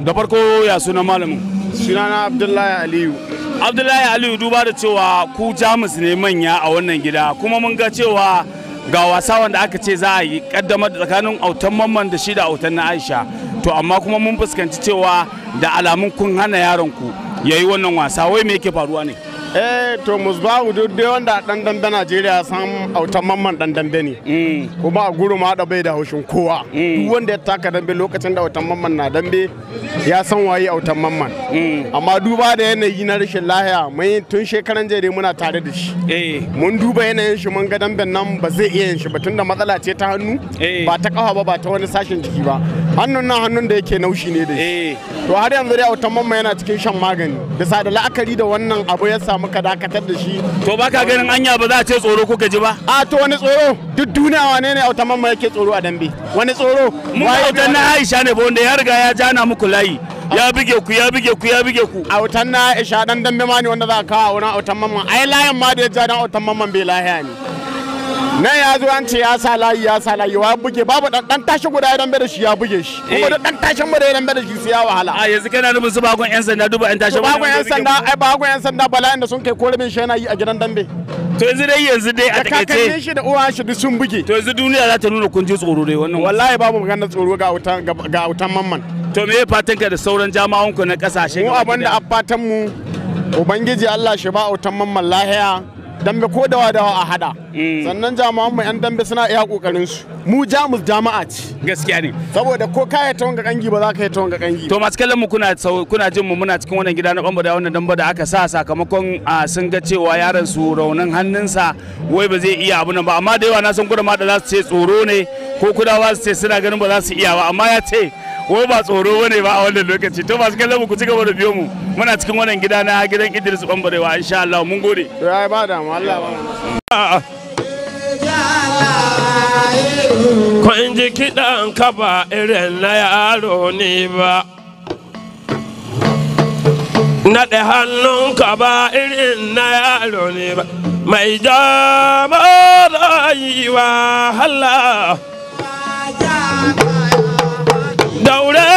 Da farko, ya sunan malamin? Sunana Abdullahi Aliyu. Abdullahi Aliyu, duba da cewa ku Jamus ne manya a wannan gida, kuma mun ga cewa ga wasa wanda aka ce za a yi kaddamar da tsakanin Autan Mamman da shi da Autan na Aisha, to amma kuma mun fuskanci cewa da alamun kun hana yaron ku yayi wannan wasa. Wai me yake faruwa ne? Eh, to Musbahu, duk dai wanda dan dambe Najeriya san Autan Mamman dan dambe ne. Kuma a guru ma da bai da haushin kowa. Duk wanda ya taka dambe lokacin da Autan Mamman na dambe ya san waye Autan Mamman. Amma duba da yanayi na rashin lahiya, mun tun shekaran jiya dai muna tare da shi. Mun duba yanayin shi, mun ga damben nan ba zai iya yin shi ba, tunda matsala ce ta hannu, ba ta kafa ba, ba ta wani sashen jiki ba. Hannun nan hannun da yake naushi ne da shi. To har yanzu dai Autan Mamman yana cikin shan magani. Bisa da la'akari da wannan abu ya samu muka dakatar da shi. To baka ganin anya ba za a ce tsoro kuka ji ba? A to wani tsoro? Duk duniya wane ne Autan Mamman yake tsoro a dambe? Wani tsoro? Mun Autan na Aisha ne ba, wanda ya riga ya jana muku layi. Ya bige ku, ya bige ku, ya bige ku. Autan na Aisha dan dambe ma ne wanda za a kawo a wurin Autan Mamman? Ai layin ma da ya ja dan Autan Mamman bai lahiya ne. Nan ya zo an ce ya sa layi, ya sa layi, wa buge? Babu dan tashi guda ya dambe da shi ya buge shi. Kuma da dan tashin mu da ya dambe da shi sai ya wahala. A yanzu kana nufin su Bagon Yan Sanda duba yan tashi? Bagon Yan Sanda, ai Bagon Yan Sanda bala'in da sun kai korabin shi yana yi a gidan dambe. To yanzu dai a Da kakannin takaice shi da uwan shi duk sun buge. To yanzu duniya za ta nuna kun ji tsoro dai wannan. Wallahi babu maganar tsoro ga Autan Mamman. To me fatan ka da sauran jama'an ku na kasashe? Mu abin da fatan mu, Ubangiji Allah shi ba Autan Mamman lahiya, dambe ko dawa dawa a hada. Sannan jama'an mu yan dambe suna iya kokarin su. Mu Jamus jama'a ce. Gaskiya ne. Saboda ko ka yi ta wanga kangi, ba za ka yi ta wanga kangi. To masu kallon mu, kuna jin mu, muna cikin wannan gida na Bamba da wannan damba da aka sa sakamakon sun ga cewa yaron su raunin hannunsa wai ba zai iya abu nan ba. Amma da yawa na san gudunma da za su ce tsoro ne, ko kudawa su ce suna ganin ba za su iya ba, amma ya ce wai ba tsoro bane ba a wannan lokaci. To masu kallon mu, ku ci gaba da biyo mu, muna cikin wannan gida na gidan Idris Bambarewa insha Allah. Mun gode. To ya ba da mu, Allah ba. Kun ji kiɗan ka ba irin na yaro ne ba. Naɗe hannunka ba irin na yaro ne ba. Mai jama rayuwa hala. Daure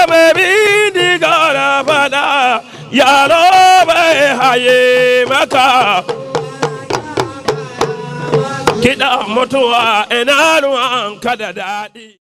mai bindiga da fada, yaro bai haye maka. Kiɗa mutuwa, ina ruwan ka da daɗi.